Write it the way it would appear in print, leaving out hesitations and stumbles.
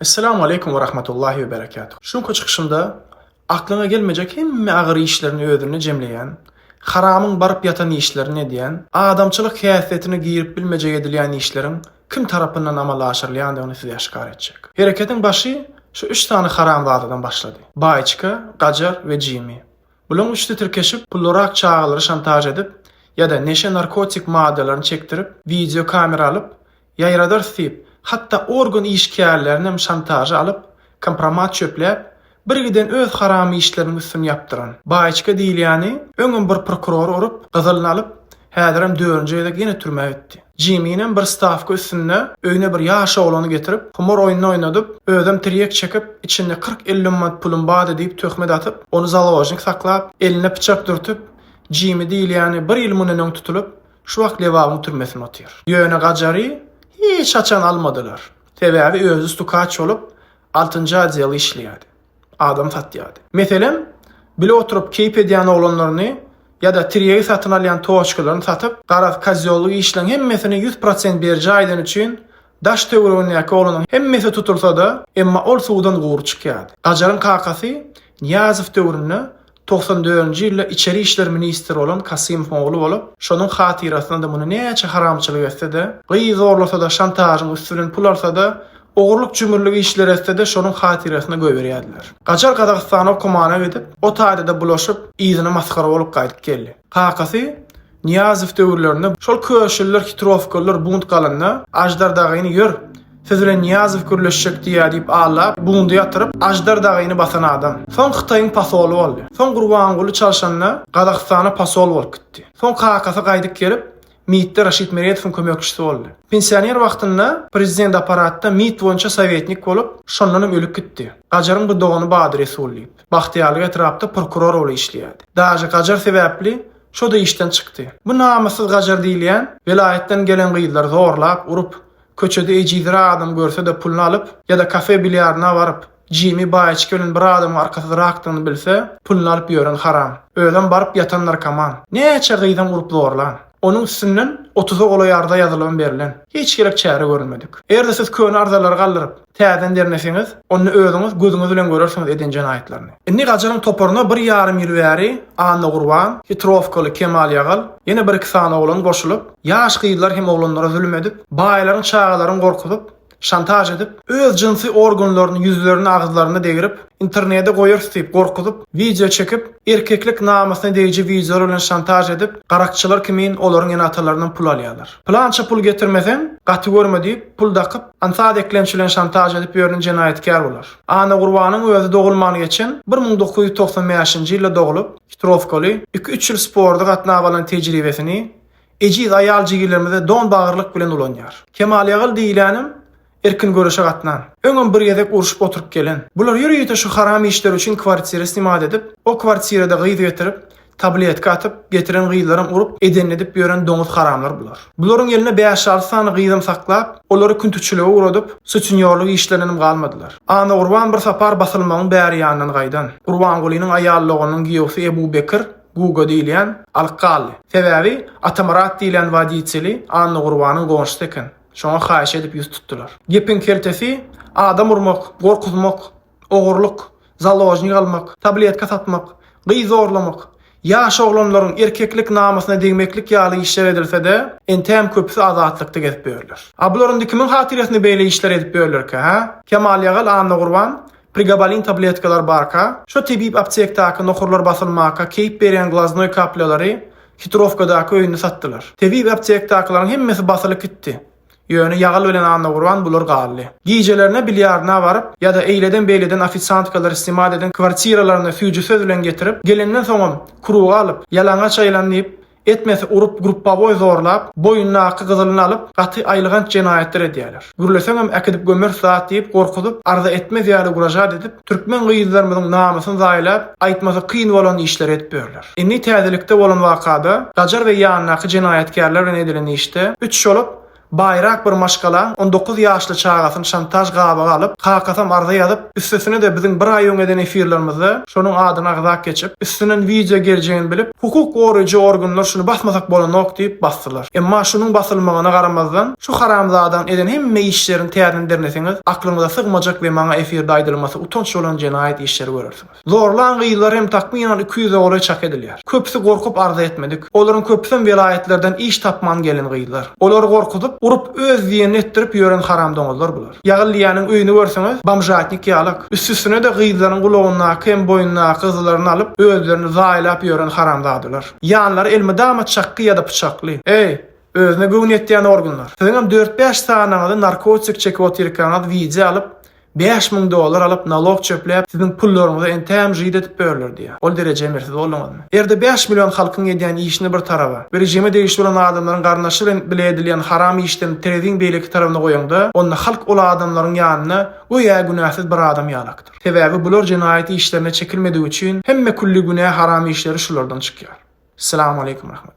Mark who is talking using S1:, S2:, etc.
S1: Esselamu aleýkum we rahmetullahi we berekatuh. Şu günki çykyşymda aklyňa gelmejek hemme agyr işlerini özünde jemleýän, haramyň baryp ýatan işlerini edýän, adamçylyk häsiýetine girip bilmejek edilýän işleriň kim tarapyndan amala aşyrylýandygyny size aşgär etjek. Hereketiň başy şu üç sany haramzadadan başlady. Baýçka, Gajar we Jimi. Bulaň üçüsi tirkeşip, pullurak çagalary şantaž edip ýa-da neşe narkotik maddalaryny çekdirip, wideo kamera alyp, Ýaýradarys diýip, hatda organ işgärlerinem şantaža alyp, kompromat çöpläp, birgiden öz haramy işleriniň üstüni ýapdyran. Baýçka diýilýäni öňem bir prokurory urup, gyzylyny alyp, häzirem dördünji gezek ýene türmä gitdi. Jiminem bir stawka üstünde öýüne bir ýaş oglany getirip, humar oýnuny oýnadyp, özem tirýek çekip, içinde 40-50 manat pulum bardy diýip töhmet atyp, ony založnik saklap, eline pyçak dürtüp, Jimi diýilýäni bir ýyl mundan öň tutulyp, Şu wagt Lebabyň türmesinde otyr. Ýöne Gajary hiç haçan almadylar. Sebäbi özi stukaç bolup, altynjy oddelde işleýärdi. Adam satýardy. Meselem, bile oturyp keýp edýän oglanlaryny ýa-da tirýegi satyn alýan toçkalaryny satyp, garaz kozýollyk işleň hemmesini 100% berjaý edeni üçin daş-töweregindäki oglanyň hemmesi tutulsa-da, emma ol suwdan gury çykýardy. Gajaryň kakasy Nyýazow döwründe 94-nji ýylda içeri işler ministri bolan Kasymowyň ogly bolup, şonuň hatyrasyna-da muny näçe haramçylyk etse-de, gyz zorlasa-da, şantažyň üsti bilen pul alsa-da, ogurlyk-jümürlik işleri etse-de şonuň hatyrasyna goýberýärdiler. Gajar Gazagystana okamana gidip, o taýda-da bulaşyp, yzyna masgara bolup gaýdyp geldi. Kakasy Nyýazow döwürlerinde şol köşüliler, hitrowkalylar bunt galanda, Aždar dagyny ýör, siz bilen Nyýazow gürleşjek diýýär diýip aldap, bundy ýatyryp, Aždar dagyny basan adam. Soň Hytaýyň posoly boldy. Soň Gurbanguly çalşanda Gazagystana posol bolup gitdi. Soň kakasy gaýdyp gelip, MIT-de Raşid Meredowyň kömekçisi boldy. Pensioner wagtynda prezident apparatda MIT boýunça sowetnik bolup, şondanam ölüp gitdi. Gajaryň bir dogany bardy Resul diýip. Bagtyýarlyk etrapda prokuror bolup işleýärdi. Daže gajar sebäpli şo-da işden çykdy. Bu namyssyz gajar diýilýän, welaýatdan gelen gyzlary zorlap, urup, köçede ejizräk adam görse-de puluny alyp, ýa-da kafe bilýardyna baryp, Jimi baýçki bilen bir adamyň arkasy rakdygyny bilse, puluny alyp ýören haram. Özem baryp ýatan narkoman. Näçe gyzam urup zorlan. Onuň üstünden otuza golaý arza ýazylybam berlen. Hiç gezek çäre görülmedik. Eger-de siz köne arzalary galdyryp, täzeden derneseňiz, onda özüňiz gözüňiz bilen görersiňiz eden jenaýatlaryny. Indi Gajaryň toparyna bir ýarym ýyl bäri Annagurban, Hitrowkaly Kemal Ýagal, ýene bir-iki sany oglan goşulyp, ýaş gyzlar hem oglanlara zulum edip, baýlaryň çagalaryny gorkuzyp, şantaž edip, öz jynsy organlaryny ýüzlerine agyzlaryna degirip, internede goýarys diýip gorkuzyp, wideo çekip, erkeklik namysyna degiji wideolar bilen şantaž edip, garakçylar kimin olaryň ene-atalaryndan pul alýarlar. Pylança pul getirmeseň, gaty görme diýip, pul dakyp, aňsat eklenç bilen şantaž edip ýören jenaýatkär bular. Annagurbanyň özi dogulman geçen 1995-nji ýylda doglup, Hitrowkaly, iki-üç ýyl sporda gatnap alan tejribesini Ejiz aýal jigilerimize don bagyrlyk bilen ulanýar. Kemal ýagyl diýilänem erkin göreşe gatnan. Öňem bir gezek urşup oturyp gelen. Bular ýörite şu haram işleri üçin kwartira snimat edip, o kwartirada gyz getirip, tabletka atyp, getiren gyzlaram urup, edenini edip ýören doňuz haramlar bular. Bularyň elinde bäş-alty sany gyzam saklap, olary küntüçilige ugradyp, sutinýorlyk işlerindenem galmadylar. Annagurban bir sapar basylmagyň bäri ýanyndan gaýdan. Gurbangulynyň aýal doganynyň giýewsi Ebu Bekir Guga diýilýän alyp galdy. Sebäbi Atamyrat diýilýän woditeli Annagurbanyň goňşusy eken. Şoňa haýyş edip ýüz tutdular. Gepiň keltesi, adam urmak, gorkuzmak, ogurlyk, založnik almak, tabletka satmak, gyz zorlamak, ýaş oglanlaryň erkeklik namysyna degmeklik ýaly işler edilse-de, entäm köpüsi azatlykda gezip ýörler. A bular indi kimiň hatyrasyna beýle işleri edip ýörlerkä, hä? Kemal Ýagal Annagurban Prigabalin tabletkalar barka, şo tebip aptekdaky nohurlar basylmaka keýp berýän glaznoý kaplýalary Hitrowkadaky öýünde satdylar. Tebip aptekdakylaryň hemmesi basylyp gitdi. Ýöne Ýagal bilen Annagurban bular galdy. Gijelerine bilýardyna baryp, ýa-da eýleden-beýleden ofisiantkalary snimat eden kwartiralarynda süýji söz bilen getirip, gelenden soňam kruga alyp, ýalaňaç aýlan diýip, Etmese urup gruppawoý zorlap, boýundaky gyzylyny alyp, gaty aýylganç jenaýatlar edýärler. Gürleseňem äkidip gömeris zat diýip gorkuzyp, arza etmez ýaly ugražat edip, türkmen gyzlarymyzyň namysyny zaýalap, aýtmasy kyn bolan işleri edip ýörler. Indi täzelikde bolan wakada, Gajar we ýanyndaky jenaýatkärler bilen edilen işde, üç bolup, Baýrak bir maşgala 19 ýaşly çagasyny şantaž gabaga alyp, kakasam arza ýazyp, üstesine-de biziň bir aý öň eden efirlerimizde şonuň adyny agzap geçip, üstünden wideo geljegini bilip, hukuk goraýjy organlar şuny basmasak bolanok diýip basdylar. Emma şunuň basylmagyna garamazdan, şu haramzadaň eden hemme işlerini täzeden derneseňiz, aklyňyza sygmajak we maňa efirde aýdylmasy utanç bolan jenaýat işleri görersiňiz. Zorlan gyzlar hem takmynan 200-e golaý çak edilýär. Köpüsi gorkup arza etmedik. Olaryň köpüsem welaýatlardan iş tapman gelen gyzlar. Olary gorkuzyp, urup öz diýenini etdirip ýören haram doňuzlar bular. Ýagyllyýanyň öýüni görseňiz, bomžatnik ýalak. Üstüsine-de gyzlaryň gulagyndaky hem boýnundaky gyzlaryny alyp, özlerini zaýalap ýören haramzadalar. Ýanlary elmydama çakgy ýa-da pyçakly. Eý, özüne göwni ýetýän organlar. Siziňem dört-bäş sanyňyzy narkotik çekip otyrkaňyz wideo alyp, 5000 dollar alyp nalog çöpläp siziň pullaryňyzy entägem žyd edip börler diýýär. Ol dereje emirsiz bolduňyzmy? Erde 5 million halkyň edýän işini bir taraba, we režime degişli bolan adamlaryň garyndaşy bilen bile edilýän haram işden tereziň beýleki tarabyna goýaňda, onda halk ol adamlaryň ýanynda göýä günäsiz bir adam ýalakdyr. Sebäbi bular jenaýat işlerine çekilmedigi üçin hemme külli günä haram işleri şulardan çykýar. Salam aleýkum rahmetullah.